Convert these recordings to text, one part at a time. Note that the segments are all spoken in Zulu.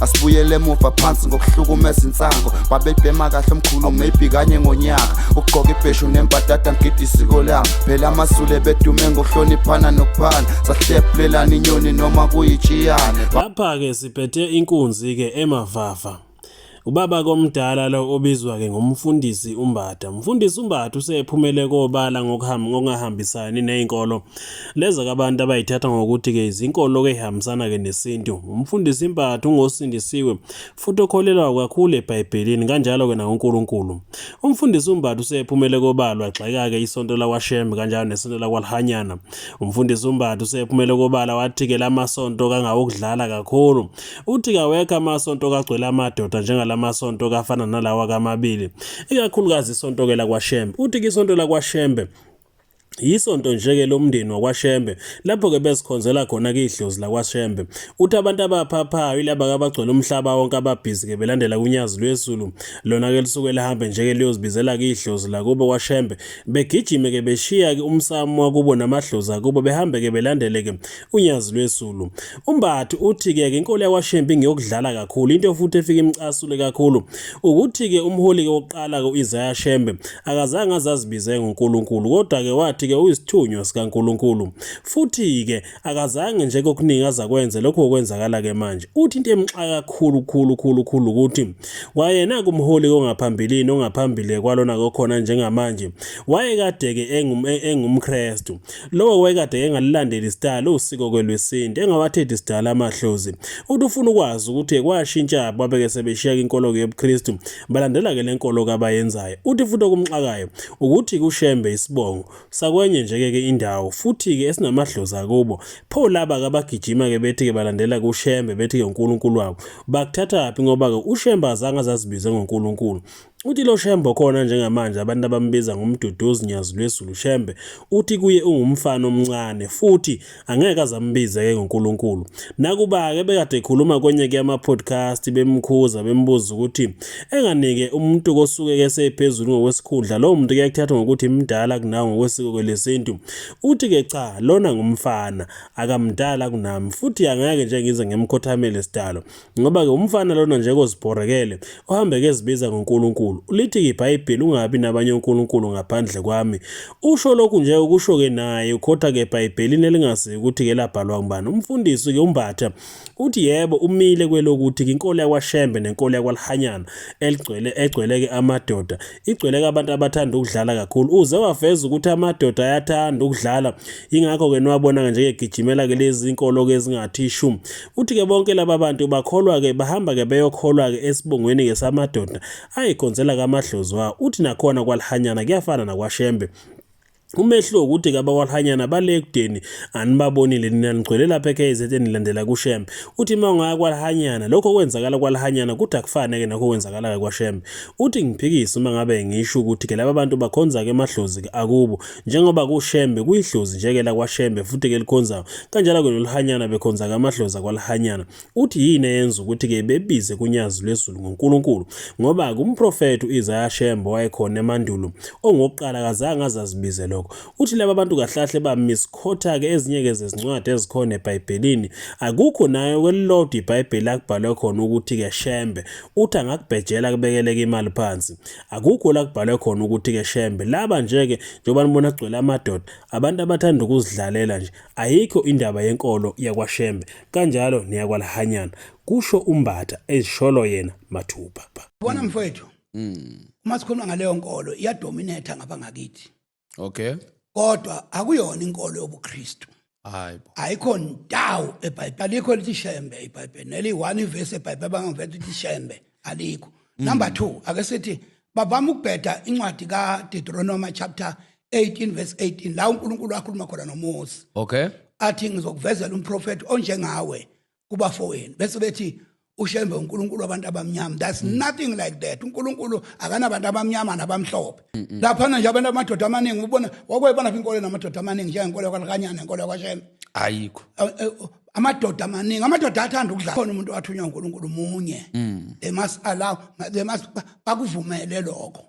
Asibuyele emuva phansi ngokuhlukumeza insango. Babebhema kahle omkhulu, maybe kanye ngonyaka. Ukugqoka ibheshu nembadada, ngigida isiko lami. Phela amaZulu bedume ngokuhloniphana nokuphana. Sahlephulelana inyoni noma kuyitshiyane. Lapha-ke siphethe inkunzi-ke emavafa. Ubaba komdala lo obizwa-ke ngomfundisi uMbatha. Umfundisi uMbatha usephumele kobala ngokungahambisani ney'nkolo lezi abantu abayithatha ngokuthi-ke izinkolo-ke ey'hambisana-ke nesintu. Umfundisi Mbatha ungosindisiwe futhi okholelwa kakhulu eBhayibhelini kanjalo-ke nakuNkulunkulu. Umfundisi uMbatha usephumele kobala wagxeka-ke isonto lakwaShembe kanjalo nesonto lakwaLihanyana. Umfundisi uMbatha usephumele kobala wathi-ke la masonto kangawokudlala kakhulu. Uthi kawekho amasonto kagcwele amadoda njengalamasonto kafana nalawa kamabili, ikakhulukazi isonto ke lakwaShembe. Uthi ke isonto lakwaShembe yisonto nje-ke lomndeni wakwaShembe lapho-ke bezikhonzela khona-ke idlozi lakwaShembe. Uthi abantu abaphaphayo ilaba abagcwele umhlaba wonke ababhizi-ke belandela kunyazi lwezulu lona-ke lisuke lihambe nje-ke liyozibizela-ke idlozi lakubo kwaShembe begijime-ke beshiya-ke umsamo wakubo namadlozi akubo behambe-ke belandele-ke unyazi lwezulu. UMbathu uthi-ke ke inkolo yakwaShembe ingeyokudlala kakhulu. Into futhi efike imcasule kakhulu ukuthi-ke umholi-ke wokuqala-ke u-Isaiah Shembe akazange azazibize ngoNkulunkulu kodwa-ke wathi-ke uyisithunywa sikaNkulunkulu. Futhi-ke akazange nje kokuningi azakwenze lokhu okwenzakala-ke manje. Uthi into emxaka kakhulu khulu khulu khulu ukuthi wayena-ke umholi ongaphambilini ongaphambili kwalona kokhona njengamanje wayekade-ke engumKristu. Lowo wayekade engalilandeli isidala usiko kwelwesintu engawathethi isidala amadlozi. Uthi ufuna ukwazi ukuthi kwashintsha babeke sebeshiya inkolo yobuKristu balandela ke lenkolo kabayenzayo. Uthi futhi okumxakayo ukuthi kuShembe isibongo sakwenye nje ke indawo futhi ke esinamadlozi akubo. Pho laba kabagijima ke bethi ke balandela kuShembe bethi ke uNkulunkulu wabo. Bakuthathaphi ngoba ke uShembe azange azazibize ngoNkulunkulu. Uthi lo Shembe okhona njengamanje abantu abambiza ngoMduduzi Nyazi Lwezulu Shembe uthi kuye ungumfana omncane futhi angeke azambize ke ngoNkulunkulu. Nakuba-ke bekade ekhuluma kwenye ke yama-podcast bemkhuza bembuza ukuthi enganike umuntu kosuke ke sephezulu ngokwesikhundla lowo muntu kuyakuthathwa ngokuthi mdala kunawo ngokwesiko kwelesintu. Uthi ke cha lona ngumfana akamdala kunami futhi angeke nje ngize ngimkhothamele sidalo. Ngoba-ke umfana lona nje kozibhorekele uhambe ke ezibiza ngoNkulunkulu. Lithi-ke iBhayibheli ungabi nabanye onkulunkulu ngaphandle kwami. Usho lokhu nje ukusho-ke naye ukhotha-ke eBhayibhelini elingaziyo ukuthi-ke labhalwa ngubani. Umfundisi-ke uMbatha uthi yebo umile kwelokuthi-ke inkolo yakwaShembe nenkolo yakwaLihanyana eligcwele egcwele-ke amadoda igcwele-ke abantu abathanda ukudlala kakhulu. Uze waveza ukuthi amadoda ayathanda ukudlala yingakho-ke niwabona-ke nje egijimela-ke lezi inkolo-ke ezingathi shu. Uthi-ke bonke laba bantu bakholwa-ke bahamba-ke beyokholwa-ke esibongweni-ke samadoda ayikhonzela kamadlozi wawo. Uthi nakhona kwaLihanyana kuyafana nakwaShembe. Umehluko ukuthi-ke abakwalihanyana bale ekudeni anibabonile nina nigcwele lapha e-KZN nilandela kuShembe. Uthi uma ungaya kwalihanyana lokho okwenzakala kwalihanyana kuthi akufane-ke nakho okwenzakala-ke kwaShembe. Uthi ngiphikise uma ngabe ngisho ukuthi-ke laba bantu bakhonza-ke amadlozi-ke akubo njengoba kuShembe kuyidlozi nje-ke lakwaShembe futhi-ke elikhonzayo kanjalo-ke nolihanyana bekhonza-ke amadlozi akwalihanyana. Uthi yini eyenza ukuthi-ke bebize kunyazi lwezulu ngoNkulunkulu ngoba-ke umprofethi u-Isaya Shembe wayekhona emandulo ongokuqala akazange azazibize lokho. Uthi laba bantu kahlahle bamiskhotha-ke ezinye-ke zezincwadi ezikhona eBhayibhelini akukho nayo kwelilodwa iBhayibheli la kubhalwe khona ukuthi-ke Shembe uthi angakubhejela kubekeleke imali phansi akukho la kubhalwe khona ukuthi-ke Shembe laba nje-ke njengoba nibona kugcwele amadoda abantu abathanda ukuzidlalela nje ayikho indaba yenkolo yakwaShembe kanjalo neyakwalihanyana kusho uMbatha ezisholo yena mathupha. Bona mfowethu, uma sikhuluma ngaleyo nkolo iyadominate ngapha ngakithi. Kodwa akuyona inkolo yobuKristu. Hayibo. Ayikho ndawo eBhayibheli, alikho lithi Shembe eBhayibheli. Neli one ivesi eBhayibheli bangaveta ukuthi Shembe alikho. Number 2, ake sithi bavama ukubheda incwadi kaDeuteronomy chapter 18 verse 18 la uNkulunkulu akhuluma khona noMose. Athi ngizokuvezela umprofeti onjengawe kubafowenu bese bethi uShembe uNkulunkulu wabantu abamnyama. There's nothing like that. uNkulunkulu akanabantu abamnyama nabamhlophe. Laphana nje abantu amadoda amaningi ubona wakwebona phi inkolo namadoda amaningi njengenkolo yakwaLikanyana nenkolo yakwaShembe. Ayikho. Amadoda amaningi, amadoda athanda ukudlala. Khona umuntu wathunywa uNkulunkulu munye. They must allow, they must bakuvumele lokho.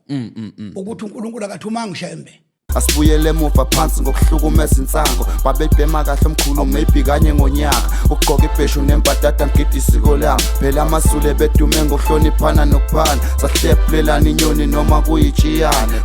Ukuthi uNkulunkulu akathumanga uShembe. Asibuyele emuva phansi ngokuhlukumeza insango. Babebhema kahle omkhulu, maybe kanye ngonyaka. Ukugqoka ibheshu nembadada, ngigida isiko lami. Phela amaZulu bedume ngokuhloniphana nokuphana. Sahlephulelana inyoni noma kuyitshiyane.